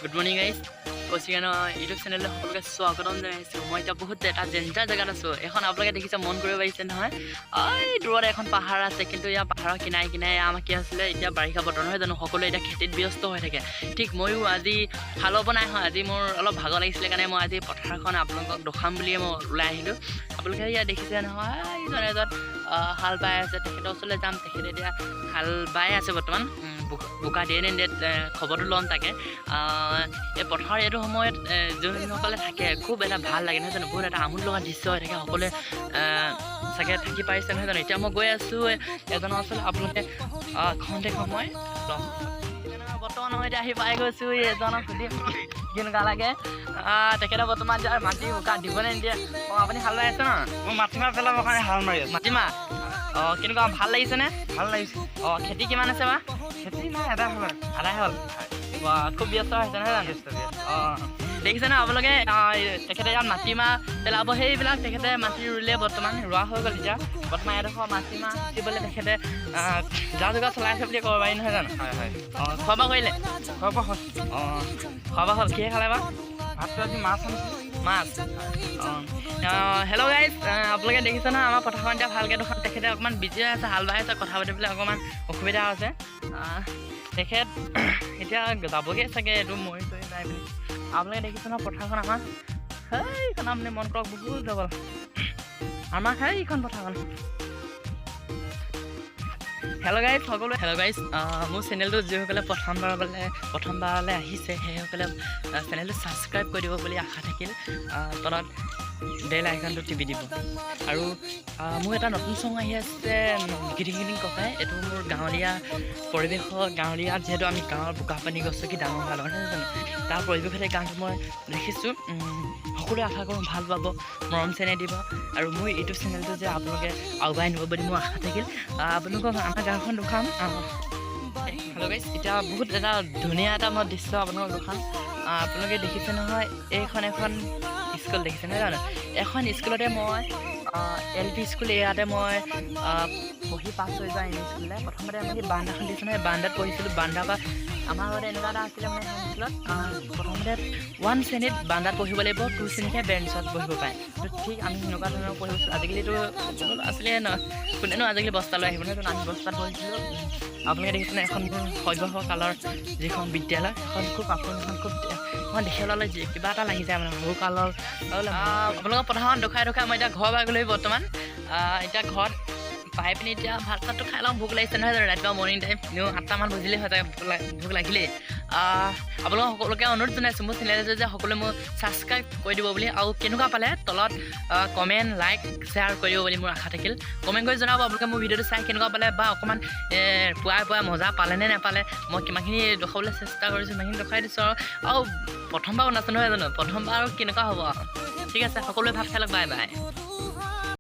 Good morning guys, কৌশিকানৰ YouTube চেনেললৈ সকলোকে স্বাগতম জনাইছোঁ। মই এতিয়া বহুত এটা ডেঞ্জাৰ জেগাত আছোঁ। এইখন আপোনালোকে দেখিছে, মন কৰিব পাৰিছে নহয়? এই দূৰত এখন পাহাৰ আছে, কিন্তু ইয়াৰ পাহাৰৰ কিনাৰে কিনাৰে আমাৰ কি আছিলে, এতিয়া বাৰিষা বতৰ নহয় জানো? সকলোৱে এতিয়া খেতিত ব্যস্ত হৈ থাকে। ঠিক ময়ো আজি হাল বাব নাই হোৱা। আজি মোৰ অলপ ভাগৰ লাগিছিলে কাৰণে মই আজি পথাৰখন আপোনালোকক দেখাম বুলিয়ে মই ওলাই আহিলোঁ। আপোনালোকে ইয়াত দেখিছে নহয়, এইজন এজন হাল বাই আছে। তেখেতৰ ওচৰলৈ যাম। তেখেতে এতিয়া হাল বাই আছে বৰ্তমান। বোকা দিয়ে নে নিদিয়ে খবৰটো ল'ম। তাকে এই পথাৰৰ এইটো সময়ত যোনসকলে থাকে, খুব এটা ভাল লাগে নহয় জানো? বহুত এটা আমোদ লগা দৃশ্য হৈ থাকে। সকলোৱে চাগে থাকি পাৰিছে নহয় জানো? এতিয়া মই গৈ আছোঁ এজনৰ ওচৰলৈ। আপোনালোকে খন্তেক সময় লওক। বৰ্তমান মই এতিয়া আহি পাই গৈছোঁ। এজনক সুধিম কেনেকুৱা লাগে। তেখেতে বৰ্তমান এতিয়া মাটি বোকা দিবনে নিদিয়ে। অঁ, আপুনি হাল বাই আছে ন? মই মাটিমাহ পেলাবৰ কাৰণে হাল মাৰি আছোঁ। মাটিমাহ। অঁ, কেনেকুৱা, ভাল লাগিছেনে? ভাল লাগিছে। অঁ, খেতি কিমান আছে বা? খেতি নাই, এদাই হ'ল। আদায় হ'ল। বাহ, খুব ব্যস্ত হৈছে নহয় জানো? ব্যস্ত, ব্যস্ত। অঁ, দেখিছে ন আপোনালোকে? তেখেতে ইয়াত মাটিমাহ পেলাব। সেইবিলাক তেখেতে মাটি ৰুলে, বৰ্তমান ৰোৱা হৈ গ'ল। এতিয়া বৰ্তমান এডোখৰ মাটিমাহ দিবলৈ তেখেতে যা যোগাৰ চলাই আছে বুলি ক'ব পাৰি নহয় জানো? হয়। অঁ, খোৱা বোৱা কৰিলে? খোৱা বোৱা হ'ল। অঁ, খোৱা বোৱা হ'ল। কিহে খালে বা? ভাতটো আজি মাছ আনিছিলোঁ। মাছ। অঁ, হেল্ল' গাইজ, আপোনালোকে দেখিছে নহয় আমাৰ পথাৰখন। এতিয়া ভালকৈ দেখোন তেখেতে অকণমান বিজি হৈ আছে, হাল বাই আছে, কথা পাতিবলৈ অকণমান অসুবিধা হৈছে। তেখেত এতিয়া যাবগৈ চাগে, এইটো মৰি চৰি যাই পিনি। আপোনালোকে দেখিছে নহয় পথাৰখন আমাৰ সেইখন। আপুনি মন কৰক, বহুত জগল আমাৰ সেইখন পথাৰখন। হেল্ল' গাইজ সকলোৱে, হেল্ল' গাইজ, মোৰ চেনেলটো যিসকলে প্ৰথমবাৰলৈ আহিছে, সেইসকলে চেনেলটো ছাবস্ক্ৰাইব কৰি দিব বুলি আশা থাকিল। তলত বেল আইকনটো টিপি দিব। আৰু মোৰ এটা নতুন চং আহি আছে, গিটিং গিটিং ককাই। এইটো মোৰ গাঁৱলীয়া পৰিৱেশৰ, গাঁৱলীয়া যিহেতু আমি গাঁৱৰ বোকা পানী গছকি ডাঙৰ হোৱা নহয় জানো? তাৰ পৰিৱেশতে গানটো মই লিখিছোঁ। সকলোৱে আশা কৰোঁ ভাল পাব, মৰম চেনেহ দিব আৰু মোৰ ইউটিউব চেনেলটো যে আপোনালোকে আগুৱাই নিব বুলি মোৰ আশা থাকিল। আপোনালোকক আমাৰ গাঁওখন দেখাম। হেল্ল' গাইজ, এতিয়া বহুত এটা ধুনীয়া এটা মই দৃশ্য আপোনালোকক দেখাম। আপোনালোকে দেখিছে নহয়, এইখন এখন স্কুল দেখিছে নহয় জানো? এখন স্কুলতে মই এল পি স্কুল, ইয়াতে মই পঢ়ি পাছ হৈ যোৱা এম ই স্কুললৈ। প্ৰথমতে আমি সেই বাৰান্দাখন দিছোঁ নহয়, বাৰান্দাত পঢ়িছিলোঁ। বাৰান্দাৰ পৰা আমাৰ আগতে এনেকুৱা এটা আছিলে, মানে এখন স্কুলত প্ৰথমতে ওৱান শ্ৰেণীত বাৰান্দাত পঢ়িব লাগিব, টু শ্ৰেণীতহে বেঞ্চত বহিব পাৰে। তো ঠিক আমি সেনেকুৱা ধৰণৰ পঢ়িছোঁ। আজিকালিতো আছিলে ন, কোনেনো আজিকালি বস্তা লৈ আহিব নহয়? আমি বস্তাত পঢ়িছিলোঁ। আপোনালোকে দেখিছেনে, এখন মোৰ শৈশৱ কালৰ যিখন বিদ্যালয়, এখন খুব আপোন, এখন খুব মই দেখিবলৈ কিবা এটা লাগি যায়, মানে সৰু কালৰ। আপোনালোকৰ পথাৰখন দেখুৱাই দেখুৱাই মই এতিয়া ঘৰ পাই গ'লোহি বৰ্তমান। এতিয়া ঘৰত পাই পিনি এতিয়া ভাত চাতটো খাই লওঁ, ভোক লাগিছে নহয় জানো? ৰাতিপুৱা মৰ্ণিং টাইম এনেও 8টামান বজিলেই হৈ থাকে, ভোক লাগিলেই। আপোনালোকক সকলোকে অনুৰোধ জনাইছোঁ, মোৰ চেনেলটো যে সকলোৱে মোক ছাবস্ক্ৰাইব কৰি দিব বুলি আৰু কেনেকুৱা পালে তলত কমেণ্ট, লাইক, শ্বেয়াৰ কৰিব বুলি মোৰ আশা থাকিল। কমেণ্ট কৰি জনাব আপোনালোকে মোৰ ভিডিঅ'টো চাই কেনেকুৱা পালে বা অকণমান পুৱাই পুৱাই মজা পালেনে নেপালে। মই কিমানখিনি দেখুৱাবলৈ চেষ্টা কৰিছোঁ, সিমানখিনি দেখুৱাই দিছোঁ। আৰু প্ৰথমবাৰ বনাইছোঁ নহয় জানো? প্ৰথমবাৰ আৰু কেনেকুৱা হ'ব আৰু। ঠিক আছে, সকলোৱে ভাত খাই লওক। Bye bye.